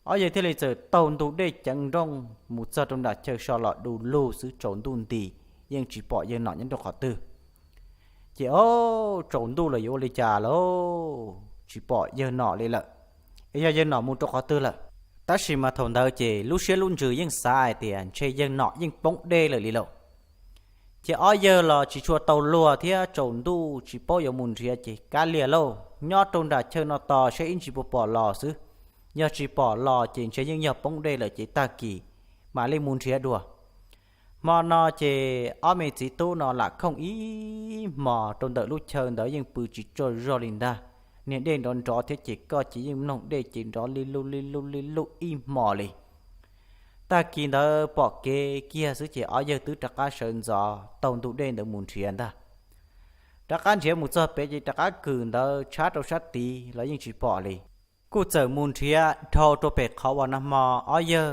Ob yawg thiaj li txawm taug ntug dej ceev nrooj mus txog rau nram chaw so los du lug xwb, tsaus ntuj nti, yeej tsis pom yawg nom nyob rau qhov twg. Ces ob, tsaus ntuj lawm yuav ua li cas lauj, tsis pom yawg nom li lawm, es yog yawg nom mus rau qhov twg lawm? Tab sis mas thaum ntawd ces lub siab lub ntsws yeej xav hais tias ntshe yawg nom yeej poob dej lawm li lauj. Ces ob yawg los tsis tshua tau luag thiab tsaus ntuj tsis paub yuav mus nrhiav ces kav liam lauj, nyob rau nram chaw no tos seb ib ntsis puas pom los xwb. Yog tsis pom los ces ntshe yeej yog poob dej lawm ces tag kis mam li mus nrhiav dua. Hmo no ces ob me txiv tub no lam khooj ib hmos rau ntawm lub chaw ntawd yeej pw tsis tsaug zog li ntag. Niag dej nrov nrov thiab ces koj ces yeej mloog dej ces nrov li luj li luj li luj ib hmos li. Tag kis ntawd pom kev kiag xwb ces ob yawg twb rov qab sawv ntxov taug ntug dej ntawd mus nrhiav ntag. Rov qab nrhiav mus txog pem ces rov qab kwm ntawd tshab rau sab tid los yeej tsis pom li. Kuj txawm mus nrhiav dhau rau pem qhov uas nag hmo ob yawg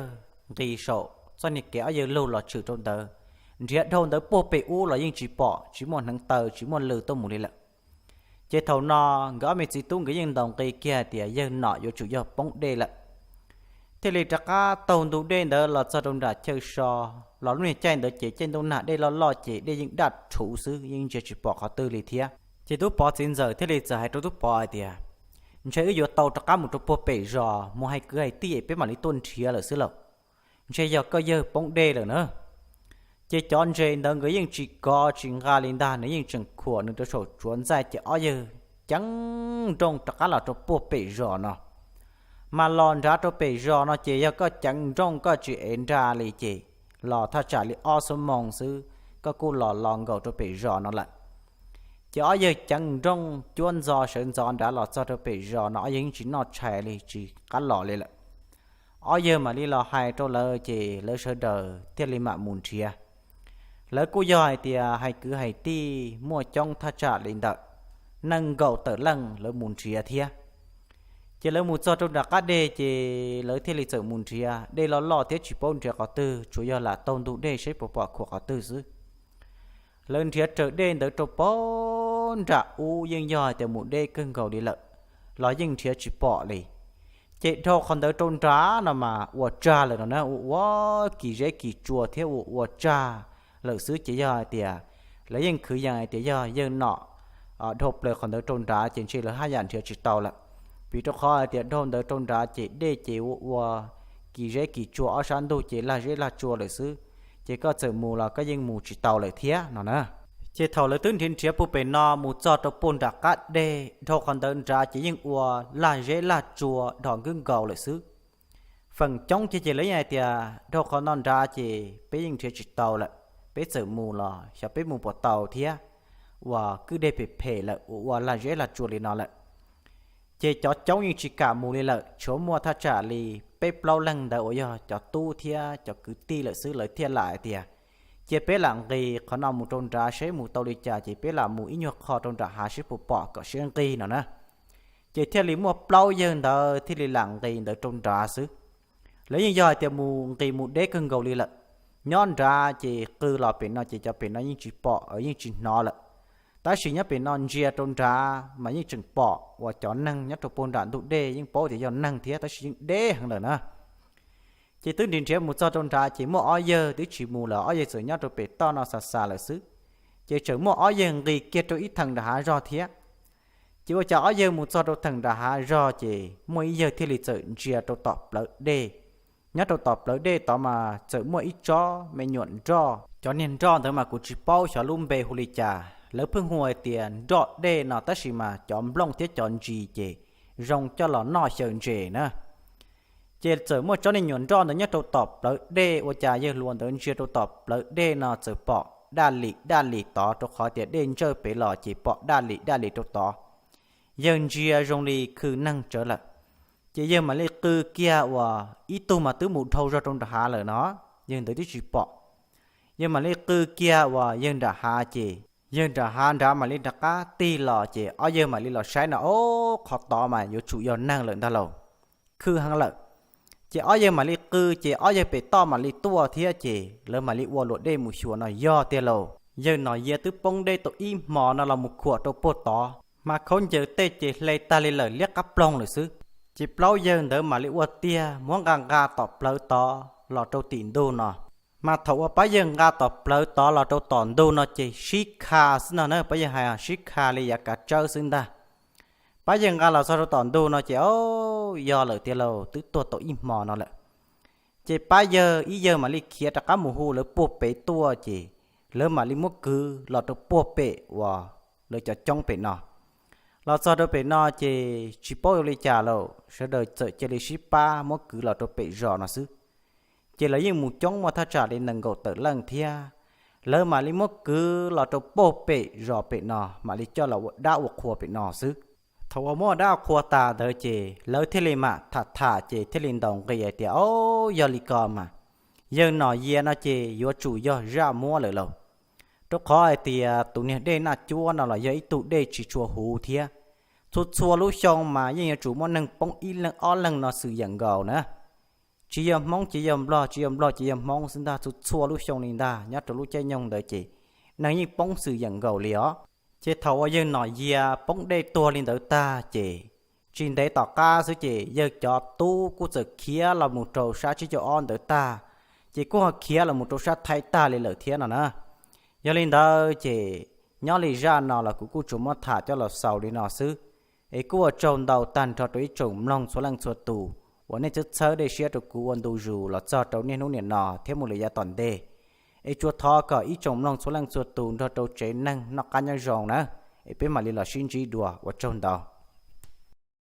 nqis saum txoj niag kev ob yawg lug los tshwm rau ntawd. Nrhiav dhau ntawd puag pem ub los yeej tsis pom, tsis muaj hneev taw tsis muaj lw tuaj mus li lawm. Ces thaum no nkawd ob me txiv tub nkawd yeej ntaus nqi kiag hais tias yawg nom yuav tsum yog poob dej lawm. Thiaj li rov qab taug ntug dej ntawd los txog rau nram chaw so, los lub niag caij ntawd ces caij ntuj nag dej loj loj ces dej yeej daj rhuv xwb yeej ntsia tsis pom qhov twg li thiab. Ces tub pov txiv ntxawm thiaj li txawm hais rau tub pov hais tias, ntshe wb yuav tau rov qab mus rau puag pem zos mus hais kwv hais tij peb mam li tuaj nrhiav lawm xwb lauj. Ntshe yog koj yawg poob dej lawm na. Ces cov ntses ntawd nkawd yeej tsis kov tsis nqa li ntag, nws yeej tseem khuam nws rau saum tsuav ntxaij ces ob yawg ceev nrooj rov qab los rau puag pem zos no. Mas los nrad rau pem zos no ces yog koj ceev nrooj koj tsis ev nra li ces los thaj tsam li ob xuab moos xwb koj kuj los los nkaus rau pem zos no lawm. Ces ob yawg ceev nrooj cuab ntxo sawv ntxov nrad los txog rau pem zos no ob yawg yeej tsis noj tshais li tsis qab los li lawm. Ob yawg mam li los hais rau lawv ces lawv sawv daws thiaj li mam mus nrhiav. Lawv kuj yog hais tias hais kwv hais tij muaj coob thaj tsam li ntawm nees nkaum tawm leej lawv mus nrhiav thiab. Ces lawv mus txog rau nram qab deg ces lawv thiaj li txawm mus nrhiav, dej loj loj thiab tsis paub nrhiav qhov twg, tsuas yog lam taug ntug dej seb puas pom khuam qhov twg xwb. Lawv nrhiav raws dej ntawd rau pem nram ub yeej yog hais tias mus deb kawg nkaus li lawm, los yeej nrhiav tsis pom li. Ces dhau qhov ntawd rau nrad no mas ua tsag lawm no na, ua ua kis zeb kis tsua thiab ua ua tsag lawm xwb ces yog hais tias lawv yeej khwv yees hais tias yog yawg nom dhau plaws qhov ntawd rau nrad ces ntshe lawv haj yam nrhiav tsis tau lawm. Vim rau qhov hais tias dhau ntawd rau nrad ces dej ces ua ua kis zeb kis tsua ob sab ntug ces lag zeb lag tsua lawm xwb, ces koj txawm mus los koj yeej mus tsis tau lawm thiab no na. Ces thaum lawv twb nrhiav nrhiav puag pem no mus txog rau puag nram qab deg dhau qhov ntawd nrad ces yeej ua lag zeb lag tsua dhos nkwb nkaus lawm xwb. Feem coob ces ces lawv yeej hais tias dhau qhov no nrad ces peb yeej nrhiav tsis tau lawm, peb txawm mus los xyov peb mus puas tau thiab, uas kwj dej phem phem lawm uas ua lag zeb lag tsua li no lawm. Ces cov coob yeej tsis kam mus li lawm, tshuav muaj thaj tsam li peb plaub leeg ntawd uas yog cov tub thiab cov kwv tij lawm xwb, lawv thiaj lam hais tias, cia peb lam nqis qhov no mus rau nrad seb mus tau li cas ces peb lam mus ib nyuag qho rau nram hav seb puas pom kom siab nqig no na. Ces thiaj li muaj plaub yawg ntawd thiaj li lam nqis ntawd rau nrad xwb. Lawv yeej yog hais tias mus nqis mus deb kawg nkaus li lawm. Nyob nrad ces qw los pem no ces cov pem no yeej tsis pom, yeej tsis hnov lawm. Tab sis nyob pem no ntsia rau nrad mas yeej tseem pom uas cov neeg nyob rau puag nram ntug dej, yeej paub tias yog neeg thiab tab sis yeej deb heev lawm na. Ces twb nrhiav nrhiav mus txog rau nrad ces muaj ob yawg twb tsis mus lawm, ob yawg txawm nyob rau pem toj no xav xav lawm xwb. Ces tseem muaj ob yawg nqis kiag rau ib theem nram hav zog thiab. Ces ua cas ob yawg mus txog rau theem nram hav zog ces muaj ib yawg thiaj li txawm ntsia rau tom plawv dej. Nyob rau tom plawv dej tod mas txawm muaj ib tsob me nyuam nroj, cov niag nroj ntawd mas kuv tsis paub xyov lub npe hu li cas, lawv pheej hu hais tias nroj dej no tab sis mas cov nplooj thiab cov ntsis ces zoo coj los noj xyaw ntses na. Ces txawm muaj tsob niag nyuam nroj ntawd nyob rau tom plawv dej, ua cas yawg hluas ntawd ntsia rau tom plawv dej no txawm pom daj lim daj lim tod, rau qhov tias dej ntsawj pem los ces pom daj lim daj lim rau tod. Yawg ntsia zoo li khw neeg tsawv lawm, ces yawg mam li qw kiag uas ib tug mas twb mus dhau zog rau nram hav lawm no, yawg ntawd twb tsis pom. Yawg mam li qw kiag uas yawg nram hav ces yawg nram hav nrad mam li rov qab tig los ces ob yawg mam li los saib no, o, qhov tod mas yuav tsum yog neeg lawm ntag lauj, khw heev lawm. Ces ob yawg mam li qw ces ob yawg pem toj mam li tuaj thiab ces lawv mam li ua luam dej mus xyuas no yog tiag lauj, yawg Nom Yia twb poob dej tau ib hmo no los mus khuam rau puag tod mas khaub ncaws tej ces hle tag li lawm, liab qab ploog lawm xwb. Ces plaub yawg ntawd mam li ua tiag muab nqa nqa tom plawv tod los rau tim ntug no. Mas thaum uas pab yawg nqa tom plawv tod los rau tom ntug no ces sib kha xwb no na, pab yawg hais sib kha li yav kav tsawb xwb ntag. Pab yawg nqa los txog rau tom ntug no ces, o, yog lawm tiag lauj, twb tuag tau ib hmo no lawm. Ces pab yawg ib yawg mam li khiav rov qab mus hu lawv puag pem tuaj ces lawv mam li muab kwv los rau puag pem uas lawv cov coob pem no. Los txog rau pem no ces tsis paub ua li cas lauj, sawv daws txawm cia li sib pab muab kwv los rau pem zos no xwb. Ces lawv yeej mus coob muaj thaj tsam li nees nkaum tawm leej thiab. Lawv mam li muab kwv los rau puag pem zos pem no mam li coj los ua dab ua qhua pem no xwb. Thaum uas muab ua dab ua qhua tas ntawd ces lawv thiaj li mam tham tham ces thiaj li ntaus nqi hais tias, o, yog li ko mas yawg Nom Yia no ces yuav tsum yog zaj muab lawm lauj. Rau qhov hais tias tus niag dej Naj Cuab no los yog ib tug dej tsis tshua huv thiab. Txhua txhua lub xyoo mas yeej yuav tsum muaj neeg poob ib leeg ob leeg no xwm yam nkaus na. Tsis yog Hmoob ces yog Nplog, tsis yog Nplog ces yog Hmoob xwb ntag, txhua txhua lub xyoo li ntag, nyob rau lub caij nyoog ntawd ces neeg yeej poob xwm yam nkaus li os. Ces thaum uas yawg Nom Yia poob dej tuag li ntawd tag ces tsis ntev tom qab xwb ces yawg cov tub kuj txawm khiav los mus rau sab tsib caug ob ntawd tag, ces kuj ho khiav los mus rau sab Thaib tag li lawm thiab no na. Yog li ntawd ces nyob li zaj no los kuv kuj tsuas muab tham coj los xaus li no xwb. Es kuj ua tsaug ntau tag nrho rau ib tsoom mloog txhua leej txhua tus uas nej txhawb txhawb dej siab rau kuv ua ntu zus los txog rau niaj hnub niam no thiab mus lawm yav tom ntej. Es tsuas thov kom ib tsoom mloog txhua leej txhua tus nrog rau tsev neeg noj qab nyob zoo na, es peb mam li los sib ntsib dua, ua tsaug ntau.